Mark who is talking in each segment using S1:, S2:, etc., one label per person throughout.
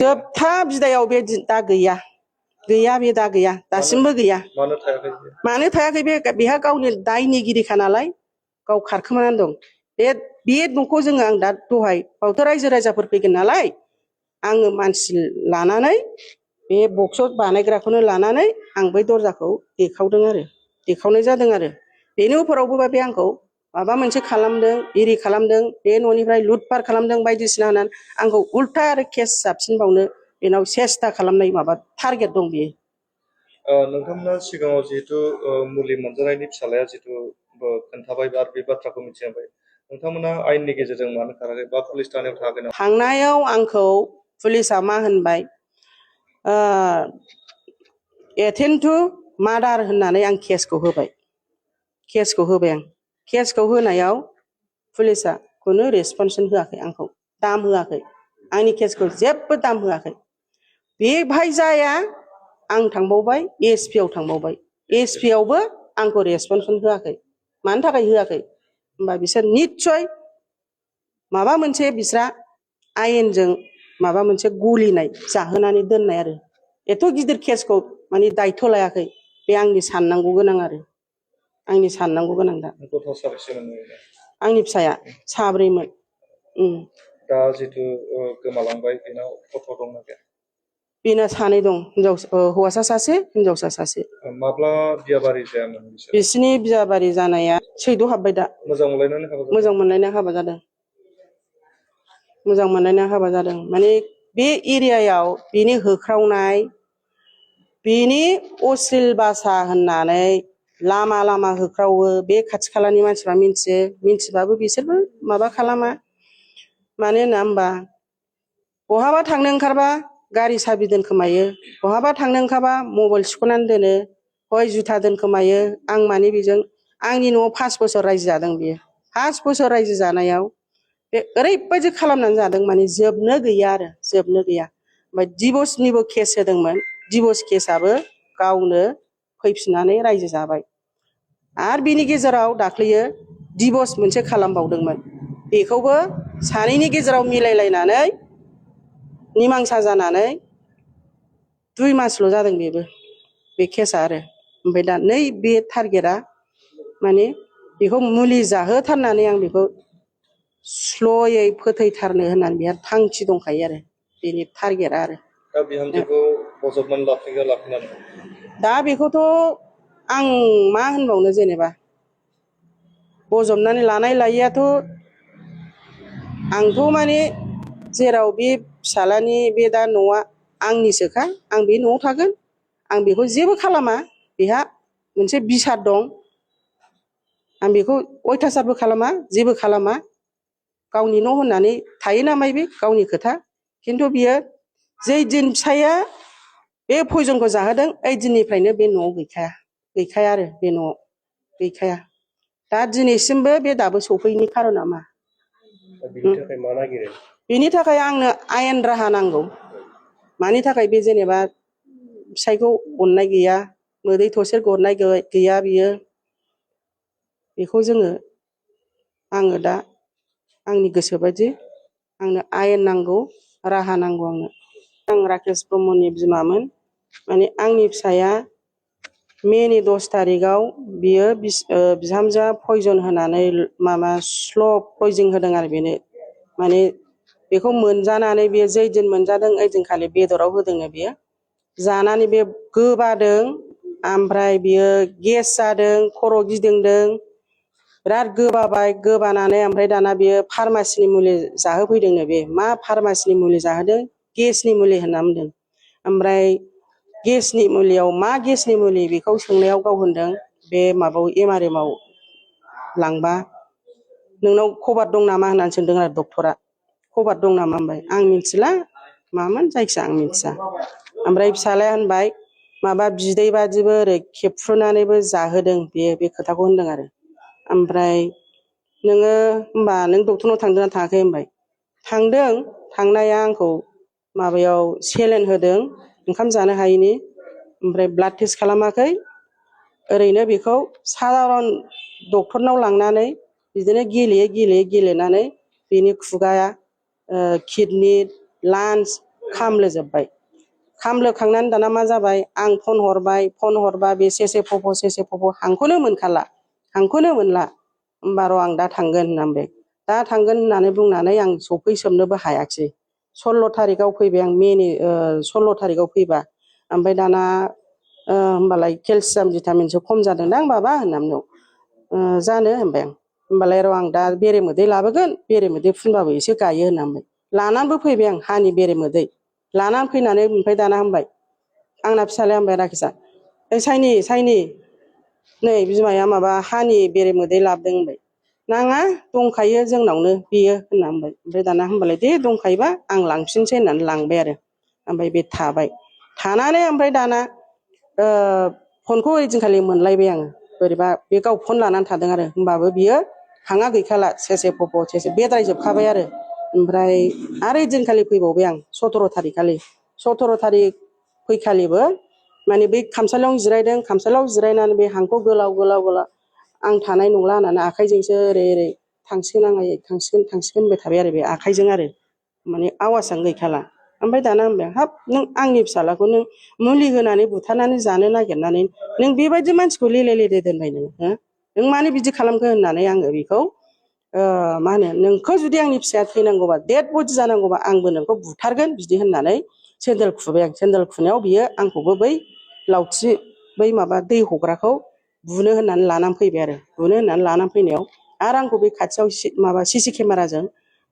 S1: जोबथा बिदायाव बे दा गैया बे दा गैया दासिमबो गैया मानो थायाखै बेहा गावनि दायनिगिरिखा नालाय गाव खारखोमानानै दं बे न'खौ जोङो आं दा दहाय बावथ' रायजो राजाफोर फैगोन नालाय आङो मानसि लानानै बे बक्स बानायग्राखौनो लानानै आं बै दरजाखौ देखावनाय जादों आरो बेनि उफरावबो बे आंखौ माबा मोनसे खालामदों इरि खालामदों बे न'निफ्राय लुटपाट खालामदों बायदिसिना होननानै आंखौ उल्था आरो केस जाबसिनबावनो बेनाव सेस्था खालामनाय माबा टारगेट दं बियो
S2: नोंथांमोना सिगाङाव जिहेतु मुलि मोनजानायनि फिसालाया जिहेतु खोन्थाबाय बा बे बाथ्राखौ मिथिबाय नोंथांमोना आयेननि गेजेरजों मानो खाराखै बा पुलिस थानायाव थाङाखै नामा?
S1: थांनायाव आंखौ पुलिसा मा होनबाय एटेम्प्ट टु मार्डार होननानै आं केसखौ होबाय आं केसखौ होनायाव पुलिसा खुनु रेसपन्सन होआखै आंखौ दाम होआखै आंनि केसखौ जेबो दाम होआखै बेवहाय जाया आं थांबावबाय एसपि आव थांबावबाय एसपि आवबो आंखौ रेसपन्सन होआखै मानि थाखाय होआखै होमबा बिसोर निस्सय माबा मोनसे बिस्रा आयेनजों माबा मोनसे गलिनाय जाहोनानै दोननाय आरो एथ' गिदिर केसखौ माने दायथ' लायाखै बे आंनि साननांगौ गोनां आरो आंनि साननांगौ गोनां दा आंनि फिसाया साब्रैमोन
S2: दा जितु गोमालांबाय बेनाव गथ' दंना गैया?
S1: बेना सानै दं हौवासा सासे हिनजावसा सासे
S2: माब्ला बियाबारि जायामोन
S1: बिसिनि बियाबारि जानाया सैद' हाबबाय दा मोजां मोनलायनाय हाबा जादों माने बे एरियायाव बिनि होख्रावनाय बिनि अश्लील भाषा होननानै लामा लामा होख्रावो बे खाथि खालानि मानसिफ्रा मिन्थिबाबो बिसोरबो माबा खालामा मानो होनना होमबा बहाबा थांनो ओंखारबा गारि साबि दोनखोमायो बहाबा थांनो ओंखारबा मबाइल सिख'नानै दोनो हय जुथा दोनखोमायो आं माने बेजों आंनि न'आव 5 बोसोर रायजो जादों बियो 5 बोसोर रायजो जानायाव बे ओरैबायदि खालामनानै जादों माने जोबनो गैया ओमफ्राय डिभर्सनिबो केस होदोंमोन डिभर्स केसआबो गावनो फैफिननानै रायजो जाबाय आरो बिनि गेजेराव दाख्लैयो डिभर्स मोनसे खालामबावदोंमोन बेखौबो सानैनि गेजेराव मिलायलायनानै निमांसा जानानै 2 मासल' जादों बेबो बे केसआ आरो ओमफ्राय दा नै बे टारगेटआ माने बेखौ मुलि जाहोथारनानै आं बेखौ स्ल'यै फोथैथारनो होननानै बेहा थांखि दंखायो आरो बेनि टारगेटआ आरो
S2: दा बिहामजोखौ बजबनानै लाफिनगोन
S1: दा बेखौथ' आं मा होनबावनो जेनेबा बजबनानै लानाय लायैआथ' आंथ' माने जेराव बे फिसालानि बे दा न'आ आंनिसोखा आं बे न'आव थागोन आं बेखौ जेबो खालामा बेहा मोनसे बिसार दं आं बेखौ अयथासारबो खालामा जेबो खालामा गावनि न' होननानै थायो नामाय बे गावनि खोथा खिन्थु बियो जै दिन फिसाया बे पयजनखौ जाहोदों ओइ दिननिफ्रायनो बे न'आव गैखाया आरो बे न'आव गैखाया दा दिनैसिमबो बे दाबो सफैयैनि खारना मा बेनि थाखाय आंनो आयेन राहा नांगौ मानि थाखाय बे जेनेबा फिसायखौ अननाय गैया मोदै थरसे गरनाय गैया बियो बेखौ आङो दा आंनि गोसो बायदि आंनो आयेन नांगौ राहा नांगौ आं राकेश ब्रह्मनि बिमामोन माने आंनि फिसाया मेनि 10 तारिखआव बियो बिहामजोआ पयजन होनानै माबा स्ल' पयजन होदों आरो बेनो माने बेखौ मोनजानानै बियो जै दिन मोनजादों ओइ दिनखालि बेदराव होदोंनो बियो जानानै बे गोबादों ओमफ्राय बियो गेस जादों खर' गिदिंदों बिराद गोबानानै ओमफ्राय दाना बियो फार्मासिनि मुलि जाहोफैदोंनो बे मा फार्मासिनि मुलि जाहोदों गेसनि मुलि होनना बुंदों ओमफ्राय गेसनि मुलियाव मा गेसनि मुलि बेखौ सोंनायाव गाव होनदों बे माबायाव MRM आव लांबा नोंनाव खबर दं नामा होननानै सोंदों आरो डक्टरा खबर दं नामा होनबाय आं मिथिला मामोन जायखिया आं मिथिया ओमफ्राय फिसालाया होनबाय माबा बिदै बादिबो ओरै खेबफ्रुनानैबो जाहोदों बे खोथाखौ होनदों आरो ओमफ्राय नोङो होनबा नों डक्टरनाव थांदोंना थाङाखै होनबाय थांदों थांनाया आंखौ माबायाव सेलेन होदों ओंखाम जानो हायैनि ओमफ्राय ब्लाड टेस्ट खालामाखै ओरैनो बेखौ सादारन डक्टरनाव लांनानै बिदिनो गेलेयै गेलेनानै बेनि खुगाया किडनि लान्स खामलोजोब्बाय। खामलोखांनानै दाना मा जाबाय, आं फन हरबाय, फन हरबा बे सेसे फफ' हांखौनो मोनखाला, हांखौनो मोनला। होमबा र' आं दा थांगोन होननानै दा थांगोन होननानै बुंनानै आं सफैसोबनोबो हायाखिसै। 16 थारिखआव फैबाय आं, मेनि 16 थारिखआव फैबा ओमफ्राय दाना होमबालाय केलसियाम भिटामिनसो खम जादोंदां बाबा होननानै जानो होनबाय आं। होमबालाय र' आं दा बेरेमोदै लाबोगोन, बेरेमोदै फुनबाबो एसे गायो होनना बुंबाय। लानानैबो फैबाय आं हानि बेरेमोदै लानानै फैनानै ओमफ्राय दाना होनबाय आंना फिसालाया होनबाय राकेशआ, साइनि नै बिमाया माबा हानि बेरेमोदै लाबोदों होनबाय। नाङा दंखायो जोंनावनो बेयो होनना बुंबाय। ओमफ्राय दाना होनबालाय दे दंखायोबा आं लांफिनसै होननानै लांबाय आरो। ओमफ्राय बे थाबाय, थानानै ओमफ्राय दाना फनखौ ओइदिनखालि मोनलायबाय आङो। बोरैबा बे गाव फन लानानै थादों आरो, होमबाबो बियो हाङा गैखाला, सेसे फफ' सेसे बेद्रायजोबखाबाय आरो। ओमफ्राय आरो ओइदिनखालि फैबावबाय आं 17 थारिख खालि। 17 थारिख फैखालिबो माने बै खामसालियावनो जिरायदों, खामसालियाव जिरायनानै बे हांखौ गोलाव आं थानाय नंला होननानै आखाइजोंसो ओरै थांसिगोन आं आयै थांसिगोन होनबाय थाबाय आरो बे आखाइजों आरो, माने आवाजानो गैखाला। ओमफ्राय दाना होनबाय आं, हाब नों आंनि फिसालाखौ नों मुलि होनानै बुथारनानै जानो नागिरनानै नों बेबायदि मानसिखौ लेले दोनबाय नों मानो बिदि खालामखो होननानै आङो बेखौ मा होनो, नोंखौ जुदि आंनि फिसाया थैनांगौबा डेड बडि जानांगौबा आंबो नोंखौ बुथारगोन बिदि होननानै सेन्देल खुबाय आं। सेन्देल खुनायाव बियो आंखौबो बै लावथि बै माबा दै हग्राखौ बुनो होननानै लानानै फैबाय आरो। बुनो होननानै लानानै फैनायाव आरो आंखौ बे खाथियाव माबा सिसि केमेराजों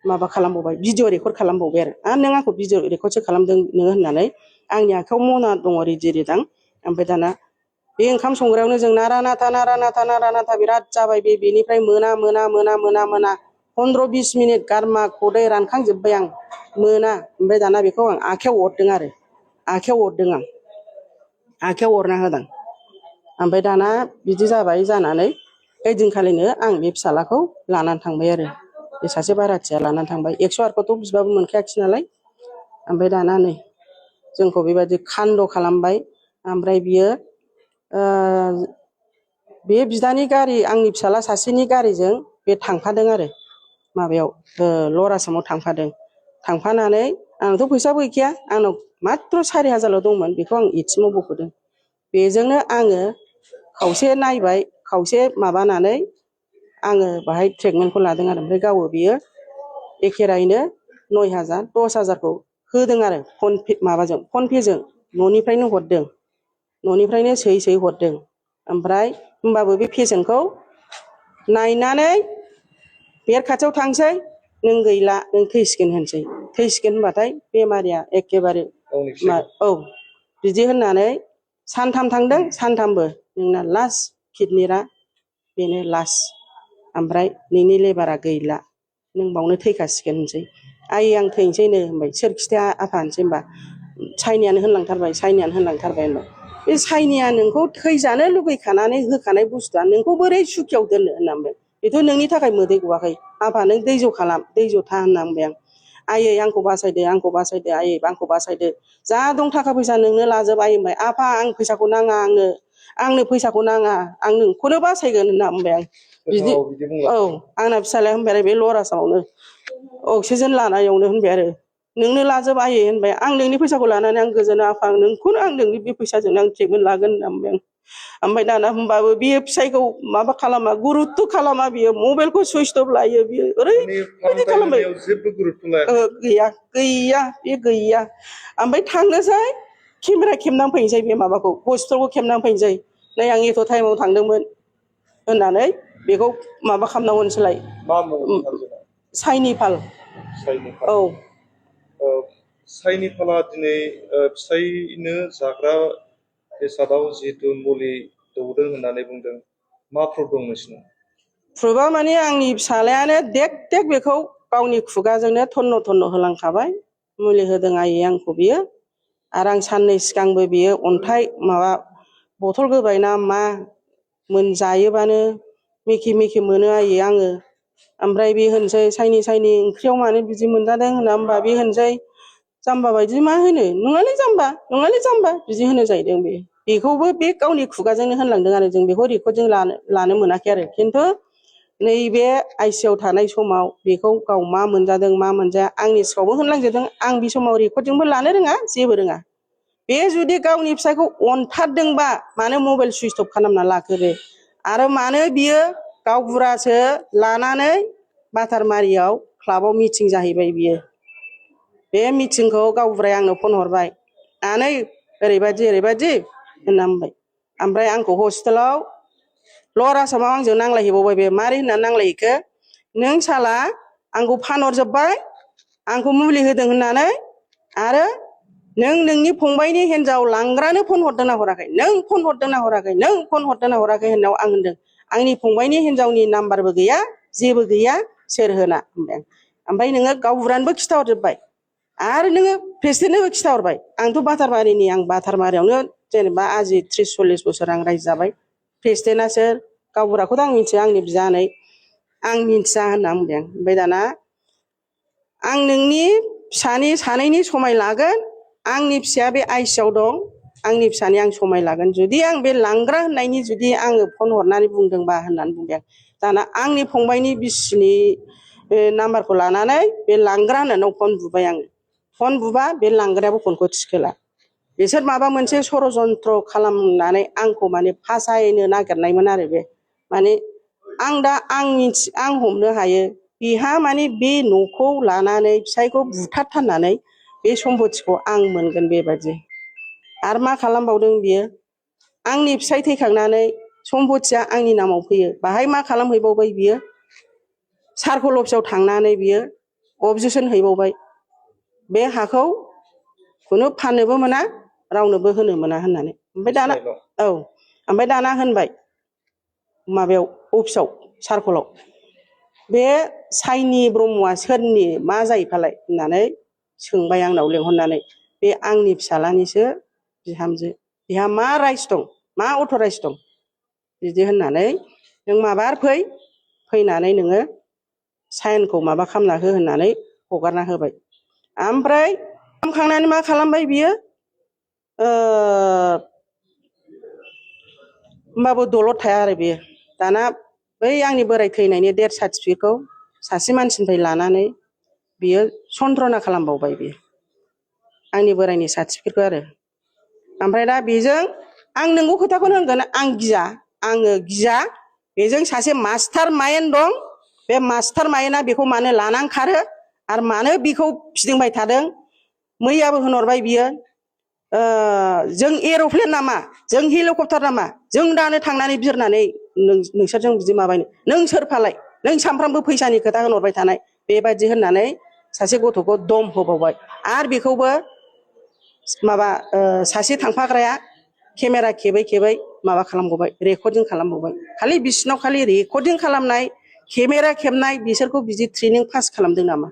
S1: माबा खालामबावबाय, भिडिअ रेकर्ड खालामबावबाय आरो नों आंखौ भिडिअ रेकर्डसो खालामदों नोङो होननानै आंनि आखायाव मना दङ रिदि रिदां। ओमफ्राय दाना बे ओंखाम संग्रायावनो जों नारा नाथा बिराद जाबाय। बेनिफ्राय मोना 15-20 मिनिट गारमा खदै रानखांजोब्बाय आं मोना। ओमफ्राय दाना बेखौ आं आखायाव अरदों आरो, आखायाव अरना होदों। ओमफ्राय दाना बिदि जाबाय, जानानै ओइदिनखालिनो आं बे फिसालाखौ लानानै थांबाय आरो। बे सासे बाराथिया लानानै थांबाय। 108खौथ' बिबाबो मोनखायाखिसै नालाय। ओमफ्राय दाना नै जोंखौ बेबायदि खान्द' खालामबाय। ओमफ्राय बियो बे बिदानि गारि, आंनि फिसाला सासेनि गारिजों बे थांफादों आरो माबायाव लवार आसामाव थांफादों। थांफानानै आंनावथ' फैसाबो गैखाया, आंनाव माथ्र' 4,000ल' दंमोन, बेखौ आं एटिएमाव बख'दों। बेजोंनो आङो खावसे नायबाय, खावसे माबानानै आङो बाहाय ट्रिटमेन्टखौ लादों आरो। ओमफ्राय गावो बियो एखेरायैनो 9,000 10,000खौ होदों आरो फनपेजों न'निफ्रायनो हरदों, न'निफ्रायनो सोयै हरदों। ओमफ्राय होमबाबो बे पेसेन्टखौ नायनानै बेर खाथियाव थांसै, नों गैला नों थैसिगोन होनसै। थैसिगोन होनबाथाय बेमारिया एखेबारे औ बिदि होननानै सानथाम थांदों, सानथामबो नोंना लास्ट किडनिकआ बेनो लास्ट, ओमफ्राय नोंनि लेबारा गैला, नों बावनो थैखासिगोन होनसै। आयै आं थैनोसैनो होनबाय। सोर खिथाया आफा होनसै होनबा। साइनियानो होनलांथारबाय होनबाय। बे साइनिया नोंखौ थैजानो लुगैखानानै होखानाय बुस्थुआ नोंखौ बोरै सुखियाव दोननो होनना बुंबाय। बेथ' नोंनि थाखाय मोदै गवाखै, आफा नों दैज' खालाम, दैज' था होनना बुंबाय आं। आयै आंखौ बासायदो आयै आंखौ बासायदो, जा दं थाखा फैसा नोंनो लाजोब आयै होनबाय। आफा आं फैसाखौ नाङा, आंनो फैसाखौ नाङा, आं नोंखौनो बासायगोन होनना बुंबाय आं। बिदि औ आंना फिसालाया होनबाय आरो बे लवार आसामावनो अक्सिजेन लानायावनो होनबाय आरो, नोंनो लाजोब आयै होनबाय। आं नोंनि फैसाखौ लानानै आं गोजोना आफा, नोंखौनो आं नोंनि बे फैसाजोंनो आं ट्रिटमेन्ट लागोन होनना बुंबाय आं। ओमफ्राय दाना होनबाबो बियो फिसाइखौ माबा खालामा, गुरुत्थ' खालामा, बियो मबाइलखौ सुइस अफ लायो, बियो ओरैबायदि खालामबाय।
S2: जेबो गुरुत्थ' लायाखै।
S1: गैया बे गैया। ओमफ्राय थांनोसै केमेरा खेबनानै फैनोसै, बे माबाखौ बस्थ'खौ खेबनानै फैनोसै, नै आं एथ' टाइमाव थांदोंमोन होननानै बेखौ माबा खालामनांगौ होनसैलाय।
S2: मा मुं थांखिना?
S1: साइनिपाल।
S2: साइनिपाल।
S1: औ
S2: साइनिपाला दिनै फिसाइनो जाग्रा बेसादाव जिहेतु मुलि दौदों होननानै बुंदों, मा प्रुफ दं नोंसिनाव?
S1: प्रुफा माने आंनि फिसालायानो देक बेखौ गावनि खुगाजोंनो थन्न होलांखाबाय, मुलि होदों आयै आंखौ बियो। आरो आं साननै सिगांबो बियो अन्थाइ माबा बथल गोबाय ना मा जायोबानो मेखे मोनो आयै आङो। ओमफ्राय बे होनसै साइनि ओंख्रियाव मानो बिदि मोनजादों होनना बुंबा बे होनसै जाम्बा बायदि मा होनो, नङालै जाम्बा बिदि होनो जाहैदों। बेखौबो बे गावनि खुगाजोंनो होनलांदों आरो जों बेखौ रेकर्डजों लानो मोनाखै आरो। खिन्थु नैबे आइसिआव थानाय समाव बेखौ गाव मा मोनजादों मा मोनजाया आंनि सिगाङावबो होनलांजोबदों। आं बे समाव रेकर्डिंबो लानो रोङा जेबो रोङा। बे जुदि गावनि फिसायखौ अनथारदोंबा मानो मबाइल सुइच अफ खालामना लाखो बे? आरो मानो बियो गावबुरासो लानानै बातारमारियाव क्लाबाव मिटिं जाहैबाय बियो। बे मिटिंखौ गावबुराया आंनो फन हरबाय, आनै ओरैबायदि ओरैबायदि होनना बुंबाय। ओमफ्राय आंखौ हस्पिटालाव लवार आसामाव आंजों नांलायहैबावबाय। बे मारै होननानै नांलायहैखो? नों साला आंखौ फानहरजोब्बाय, आंखौ मुलि होदों होननानै, आरो नों नोंनि फंबायनि हिनजाव लांग्रानो फन हरदोंना हराखै? नों फन हरदोंना हराखै? नों फन हरदोंना हराखै होननायाव आं होनदों आंनि फंबायनि हिनजावनि नाम्बारबो गैया, जेबो गैया, सोर होना होनबाय आं। ओमफ्राय नोङो गावबुरानोबो खिथाहरजोब्बाय आरो नोङो प्रेसिडेन्टनोबो खिथाहरबाय। आंथ' बातारमारिनि, आं बातारमारियावनो जेनेबा आजि 30-40 बोसोर आं रायजो जाबाय। प्रेसिडेन्टआ सोर? गावबुराखौथ' आं मिथिया, आंनि बियानै, आं मिथिया होनना बुंबाय आं। ओमफ्राय दाना आं नोंनि फिसानि सानैनि समाय लागोन, आंनि फिसाया बे आइसिआव दं, आंनि फिसानि आं समाय लागोन, जुदि आं बे लांग्रा होननायनि जुदि आङो फन हरनानै बुंदोंबा होननानै बुंबाय आं। दाना आंनि फंबायनि बिसिनि नाम्बारखौ लानानै बे लांग्रा होननानै फन बुबाय आङो। फन बुबा बे लांग्रायाबो फनखौ थिखोला। बिसोर माबा मोनसे षड़यन्त्र खालामनानै आंखौ माने फासायनो नागिरनायमोन आरो बे। माने आं हमनो हायो बिहा माने बे न'खौ लानानै फिसायखौ बुथारथारनानै बे सम्पतिखौ आं मोनगोन बेबायदि। आरो मा खालामबावदों बियो? आंनि फिसाय थैखांनानै सम्पतिया आंनि नामाव फैयो, बाहाय मा खालामहैबावबाय बियो? सार्कल अफिसाव थांनानै बियो अबजेक्सन हैबावबाय, बे हाखौ खुनु फाननोबो मोना, रावनोबो होनो मोना होननानै। ओमफ्राय दाना ओमफ्राय दाना होनबाय माबायाव अफिसाव, सार्कलाव, बे साइनि ब्रह्मआ सोरनि मा जायो फालाय होननानै सोंबाय आंनाव लिंहरनानै। बे आंनि फिसाज्लानिसो बिहामजो, बेहा मा राइट्स दं, मा अथ'राइट्स दं बिदि होननानै, नों माबार फैनानै नोङो साइनखौ माबा खालामना हो होननानै हगारना होबाय। ओमफ्राय खालामखांनानै मा खालामबाय बियो? होमबाबो दलद थाया आरो बेयो। दाना बै आंनि बोराय थैनायनि डेथ सार्टिफिकेटखौ सासे मानसिनिफ्राय लानानै बियो सन्त्रना खालामबावबाय बियो, आंनि बोरायनि सार्टिफिकेटखौ आरो। ओमफ्राय दा बेजों आं नोंगौ खोथाखौनो होनगोन, आङो गिया। बेजों सासे मास्टार माइन्ड दं, बे मास्टार माइन्डआ बेखौ मानो लानानै खारो आरो मानो बेखौ फिदिंबाय थादों? मैयाबो होनहरबाय बियो, जों एर'प्लेन नामा, जों हेलिकप्टार नामा, जों दानो थांनानै बिरनानै नोंसोरजों बिदि माबायनो, नों सोर फालाय, नों सानफ्रामबो फैसानि खोथा होनहरबाय थानाय, बेबायदि होननानै सासे गथ'खौ दम होबावबाय। आरो बेखौबो माबा सासे थांफाग्राया केमेरा खेबै खेबै माबा खालामबावबाय, रेकर्डिं खालामबावबाय। खालि बिसिनाव खालि रेकर्डिं खालामनाय, केमेरा खेबनाय, बिसोरखौ बिदि ट्रेनिं पास खालामदों नामा?